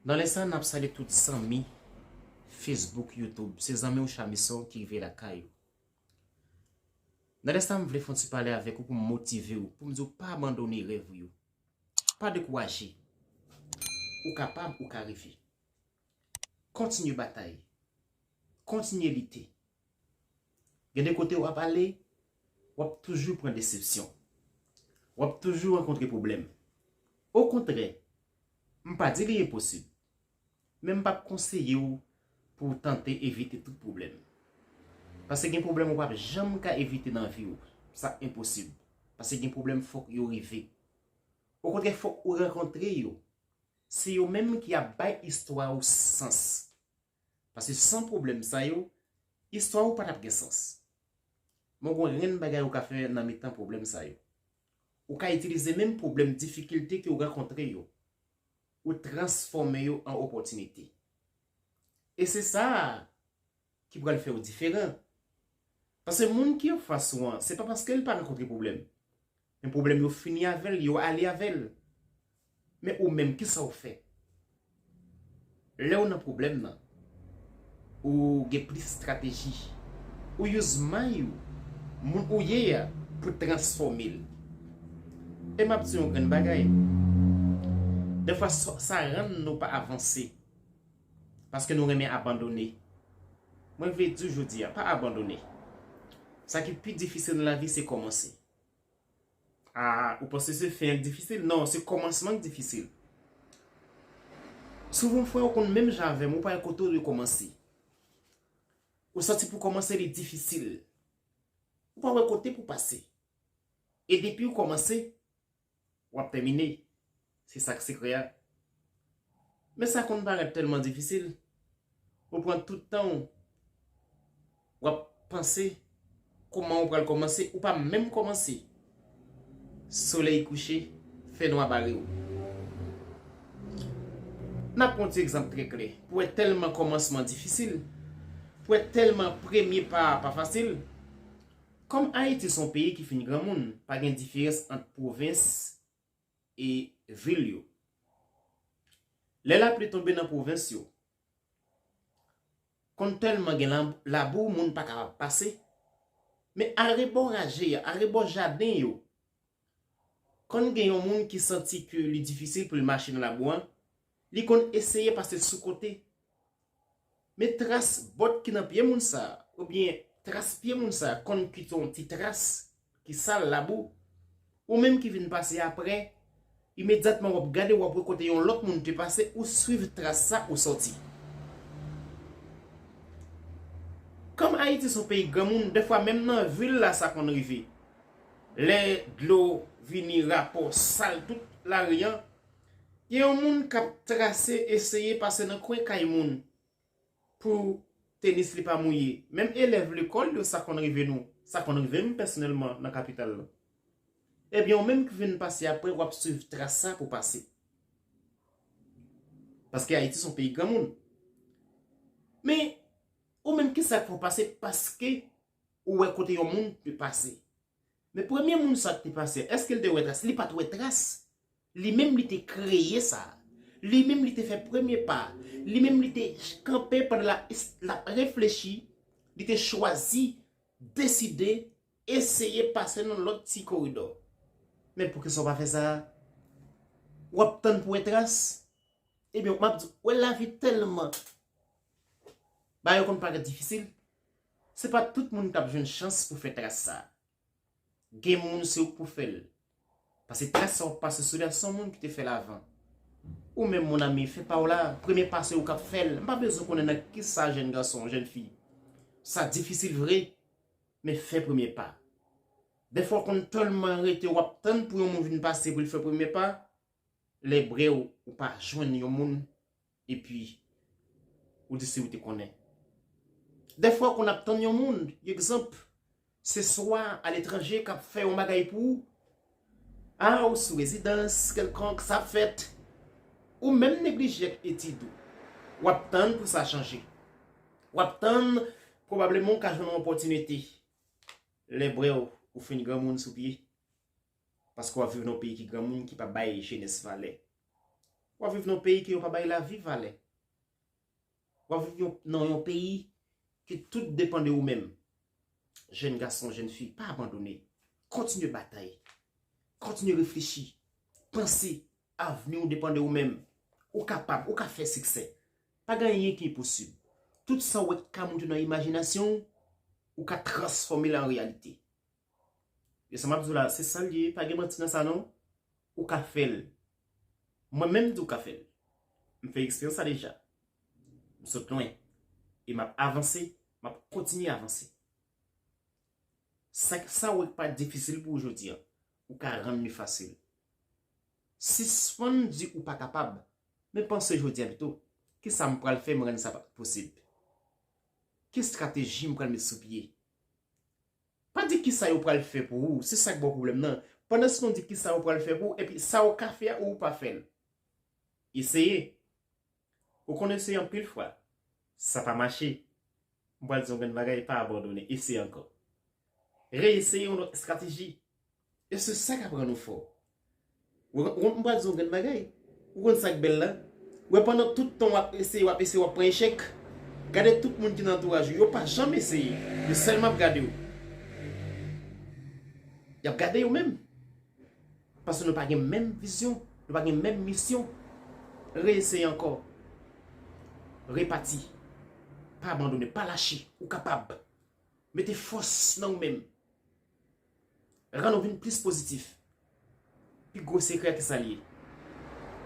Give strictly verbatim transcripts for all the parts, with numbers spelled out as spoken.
Nan lè sa, n ap salye tout zanmi Facebook, YouTube. Se zanmi w Chamison ki rive lakay ou. Nan lè sa, m vle fè yon ti pale avèk ou pou m motive w, pou m di w pa abandone rèv ou yo. Pa dekouraje. Ou kapab, ou ka rive. Kontinye batay. Kontinye lite. Gen de kote w ap ale, w ap toujou pran desepsyon. W ap toujou rankontre pwoblèm. Okontrè, m pa di li enposib, men m p ap konseye w pou w tante evite tout pwoblèm. Paske gen pwoblèm ou p ap janm ka evite nan vi w. Sa enposib. Paske gen pwoblèm fòk yo rive. Okontrè, fòk ou rankontre yo. Se yo menm ki ap bay istwa ou sans. Paske san pwoblèm sa yo, istwa ou pa t ap gen sans. Men w gen yon grenn bagay ou ka fè nan mitan pwoblèm sa yo. Ou ka itilize menm pwoblèm, difikilte ke w rankontre yo, ou transfòme yo an opòtinite. E se sa ki pral fè w diferan. Paske moun ki anfas ou an, se pa paske l pa rankontre pwoblèm. Men pwoblèm yo fini avè l, yo ale avè l. Men ou menm, kisa w fè? Lè w nan pwoblèm nan, ou gen plis estrateji. Ou use may ou, moun ou ye a, pou transfòme l. E m ap di yon grenn bagay. Defwa sa, sa rann nou pa avanse. Paske nou renmen abandone. Mwen vle di w jodi a, pa abandone. Sa ki pi difisil nan lavi, se kòmanse. A, ou panse se fen an k difisil? Non, se kòmansman k difisil. Souvan, frè, ou konn menm jan avè m, ou pa wè kote w dwe kòmanse. Ou santi pou kòmanse li difisil. Ou pa wè kote pou pase. E depi w kòmanse, w ap tèmine. Se sa k sekrè a. Men sa konn parèt tèlman difisil. Ou pran tout tan w, w ap panse kòman ou pral kòmanse, ou pa menm kòmanse. Solèy kouche, fènwa bare w. N ap pran ti egzanp trè klè. Pou wè tèlman kòmansman difisil, pou wè tèlman premye pa a pa fasil, kòm Ayiti se yon peyi ki fin granmoun, pa gen diferans ant pwovens e vil yo. Lè lapli tonbe nan pwovens yo, konn tèlman gen la-, labou, moun pa kapab pase. Men arebò raje a, arebò jaden yo, konn gen yon moun ki santi ke li difisil pou l mache nan labou an, li konn eseye pase sou kote. Men tras bòt ki nan pye moun sa, oubyen tras pye moun sa konn kite yon ti tras ki sal, labou. Ou menm ki vin pase apre, imedyatman w ap gade, w ap wè kote yon lòt moun te pase, ou swiv tras sa, ou sòti. Kòm Ayiti se yon peyi granmoun, dèfwa menm nan vil la sa konn rive. Lè dlo vini, rapò sal tout lari an, gen yon moun k ap trase, eseye pase nan kwen kay moun pou tenis li pa mouye. Menm elèv lekòl yo, sa konn rive nou. Sa konn rive m pèsonèlman nan kapital la. Ebyen, ou menm ki vin pase apre, w ap swiv tras sa pou pase. Paske Ayiti se yon peyi granmoun. Men, ou menm, kisa k fè w pase? Paske ou wè kote yon moun te pase. Men premye moun sa k te pase, èske l te wè tras? Li pa t wè tras. Li menm li te kreye sa. Li menm li te fè premye pa. Li menm li te kanpe pandan l ap, l ap reflechi. Li te chwazi, deside, eseye pase nan lòt ti koridò. Men poukisa w pa fè sa? W ap tann pou wè tras? Ebyen, m ap di, wè lavi tèlman, bagay yo konn parèt difisil. Se pa tout moun k ap jwenn chans pou fè tras sa. Gen moun se ou k pou fè l. Paske tras sa w ap pase sou li a, se yon moun ki te fè l avan. Ou menm, mon ami, fè pa w la, premye pa se ou k ap fè l. M pa bezwen konnen nan kisa jèn gason, jèn fi. Sa difisil vre, men fè premye pa. Dèfwa w konn tèlman rete, w ap tann pou yon moun vin pase pou l fè premye pa, lè brèw ou pa jwenn yon moun, epi ou di se ou te konnen. Dèfwa w konn ap tann yon moun, egzanp, se swa aletranje k ap fè yon bagay pou ou, a, ou sou rezidans kèlkonk, sa ap fèt, ou menm neglije ak etid ou. W ap tann pou sa chanje. W ap tann, pwobableman w ka jwenn yon opòtinite. Lè brèw ou fin granmoun sou pye. Paske w ap viv nan yon peyi ki granmoun, ki pa bay jenès valè. W ap viv nan yon peyi ke yo pa bay lavi valè. W ap viv yon, nan yon peyi ke tout depann de ou menm. Jèn gason, jèn fi, pa abandone. Kontinye batay. Kontinye reflechi. Panse, avni w depann de ou menm. Ou kapab, ou ka fè siksè. Pa gen anyen ki enposib. Tout sa w wè k ka moute nan imajinasyon w, ou ka transfòme l an reyalite. E sa m ap di w la, se sa l ye, pa gen manti nan sa non. Ou ka fè l. Mwen menm m di w ka fè l. M fè eksperyans sa deja. M sot lwen. E m ap avanse, m ap kontinye avanse. Sa, sa w wè k pa difisil pou ou jodi a, ou ka rann li fasil. Sispann di ou pa kapab, men panse jodi a pito, kisa m pral fè m rann sa pa posib? Ki estrateji m pral met sou pye? Pa di kisa yo pral fè pou ou, se sa k ba w pwoblèm nan. Pandan se tan w di kisa yo pral fè pou ou, epi sa yo ka fè a, ou pa fè l. Eseye. Ou konn eseye anpil fwa. Sa pa mache. M pral di yon grenn bagay, pa abandone, eseye ankò. Reyeseye yon lòt estrateji. E se sa k ap rann ou fò. Ou, ou, m pral di yon grenn bagay. Ou konn sa k bèl la? Ou wè pandan tout tan w ap eseye, w ap eseye, w ap pran echèk, gade tout moun ki nan antouraj ou, yo pa janm eseye. Yo sèlman ap gade w. Y ap gade yo menm. Paske nou pa gen menm vizyon, nou pa gen menm misyon. Reyeseye ankò. Repati. Pa abandone, pa lache. Ou kapab. Mete fòs nan ou menm. Rann ou vin plis pozitif. Pi gwo sekrè a, ki sa l ye?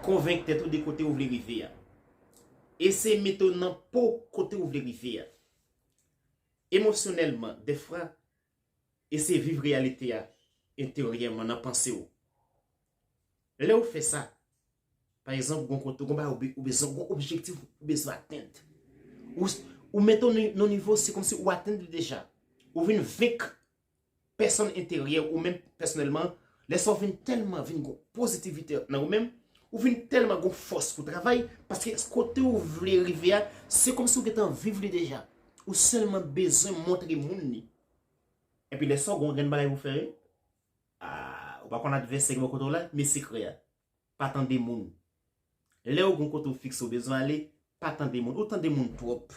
Konvenk tèt ou de kote ou vle rive a. Eseye mete w nan po kote ou vle rive a. Emosyonèlman, dèfwa, eseye viv reyalite a enteryèman nan panse w. Lè w fè sa, pa egzanp, gon kote, gon bagay ou be-, ou bezwen, gon objektif ou bezwen atenn. Ou, ou mete w nan, nan nivo, se kòmsi ou atenn li deja. Ou vin venk pèsonn enteryè ou menm pèsonèlman. Lè sa w vin tèlman vin gon pozitivite nan ou menm, ou vin tèlman gon fòs pou travay, paske kote ou vle rive a, se kòmsi ou gentan viv li deja. Ou sèlman bezwen montre moun li. Epi lè sa w gon grenn bagay pou fè, wi. Ah, ou pa konn advèsè ki bò kote w la, men sekrè a. Pa tande moun. Lè w gon kote w fikse w bezwen ale, pa tande moun. Ou tande moun twòp.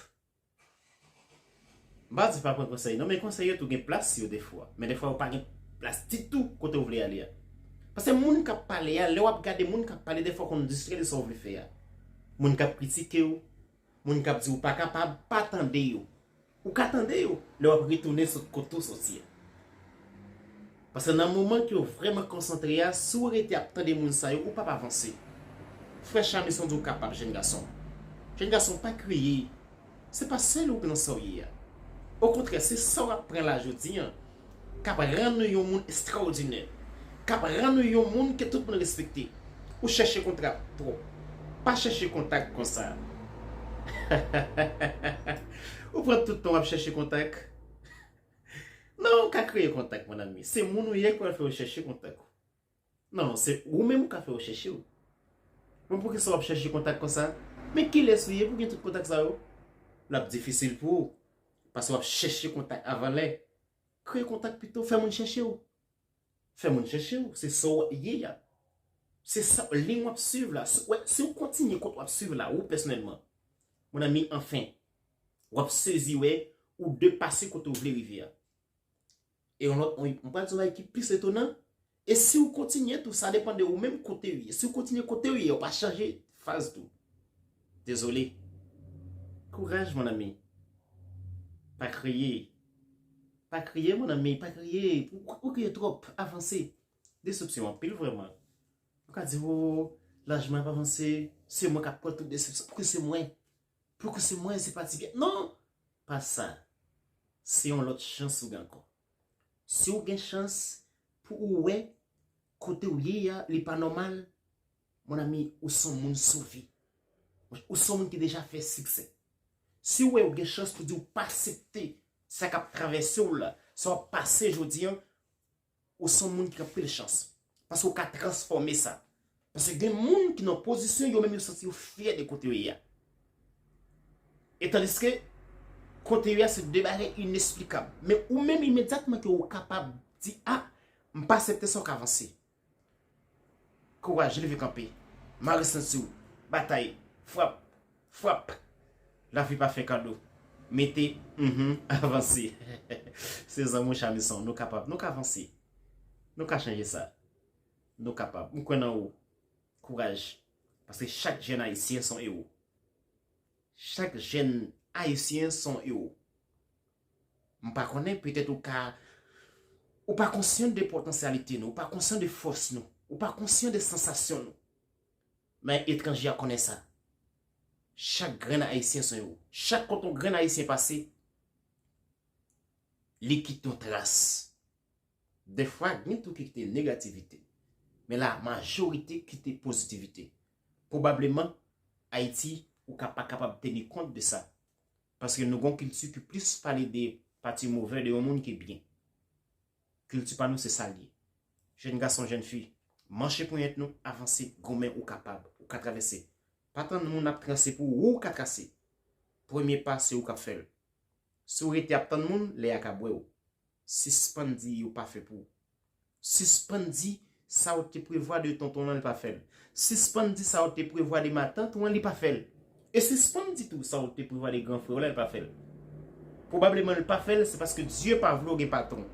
M pa di pa pran konsèy non, men konsèy yo tou gen plas yo defwa. Men defwa yo pa gen plas ditou kote w vle ale a. Paske moun k ap pale a, lè w ap gade moun k ap pale, defwa w konn distrè de sa w vle fè a. Moun k ap kritike w, moun k ap di w pa kapab, pa tande yo. Ou ka tande yo lè w ap retounen sot kote w soti a. Paske nan moman ke w vrèman konsantre a, si w rete ap tande moun sa yo, ou p ap avanse. Frè Chamison di w kapab, jèn gason. Jèn gason, pa kriye. Se pa sèl ou ki nan sa w ye a. Okontrè, se sa w ap pran la jodi a k ap rann ou yon moun estrawòdinè, k ap rann ou yon moun ke tout moun respekte. Ou chèche kontak twòp. Pa chèche kontak konsa. Ou pran tout tan w ap chèche kontak. Non, ou ka kreye kontak, mon ami. Se moun ou ye k pral fè yo chèche kontak ou. Non, se ou menm ou ka fè yo chèche w. Men poukisa w ap chèche kontak konsa? Men kilès ou ye pou gen tout kontak sa yo? L ap difisil pou ou. Paske w ap chèche kontak avan lè. Kreye kontak pito, fè moun chèche w. Fè moun chèche w, se sa w ye a. Se sa, liy w ap swiv la. Si, wè, si w kontinye kot w ap swiv la, ou pèsonèlman, mon ami, anfen, w ap sezi wè ou depase kote w vle rive a. E yon lòt, yon, m pral di w bagay ki plis etonan. E si w kontinye tou, sa depann de ou menm kote w ye. Si w kontinye kote w ye, w pa chanje faz tou. Dezole. Kouraj, mon ami. Pa kriye. Pa kriye, mon ami, pa kriye. Ou, ou kriye twòp. Avanse. Desepsyon anpil, vrèman. Ou ka di, "Oh, laj mwen ap avanse, se mwen k ap pran tout desepsyon. Pouki se mwen? Pouki se mwen, se pa ti pitit?" Non! Pa sa. Se yon lòt chans ou gen ankò. Si w gen chans pou ou wè kote w ye a, li pa nòmal, mon ami, ou se yon moun sove. Ou se yon moun ki deja fè siksè. Si w wè ou gen chans pou di w pa aksepte sa k ap travèse w la, sa w ap pase jodi a, ou se yon moun ki gen anpil chans. Paske ou ka transfòme sa. Paske gen moun ki nan pozisyon yo menm yo santi yo fyè de kote yo ye a. E tandiske kote yo ye a se de bagay inesplikab. Men ou menm imedyatman ke ou kapab di, "Ah, m pa aksepte sa," w ka avanse. Kouraj, leve kanpe. Mare senti w. Batay, frap, frap. Lavi pa fè kado. Mete, mhm, avanse. Se zanmi w Chamison, nou kapab, nou ka avanse. Nou ka chanje sa. Nou kapab. M kwè nan ou. Kouraj. Paske chak jèn ayisyen se yon ewo. Chak jèn ayisyen se yon ewo. M pa konnen, petèt ou ka, ou pa konsyan de potansyalite nou, ou pa konsyan de fòs nou, ou pa konsyan de sansasyon nou. Men etranje a konnen sa. Chak grenn ayisyen se yon ewo. Chak kote yon grenn ayisyen pase, li kite yon tras. Dèfwa, gen tou ki kite negativite. Men la majorite kite pozitivite. Pwobableman, Ayiti, ou ka pa kapab teni kont de sa. Paske nou gon kilti ki plis pale de pati movè de yon moun ke byen. Kilti pa nou se sa l ye. Jèn gason, jèn fi, manche ponyèt nou, avanse, goumen, ou kapab, ou ka travèse. Pa tann moun ap trase pou ou, ou ka trase. Premye pa se ou k ap fè l. Si w rete ap tann moun, lè a ka bwè w. Sispann di yo pa fè pou ou. Sispann di sa w te prevwa de tonton w lan, li pa fè l. Sispann di sa w te prevwa de matant ou an, li pa fè l. E sispann di tou sa w te prevwa de gran frè w la, li pa fè l. Pwobableman li pa fè l, se paske Dye pa vle w gen patwon.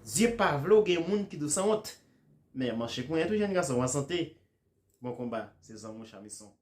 Dye pa vle w gen moun ki di w sanwont. Men manche ponyèt ou, jèn gason, w an sante. Bon konba, se zanmi w Chamison.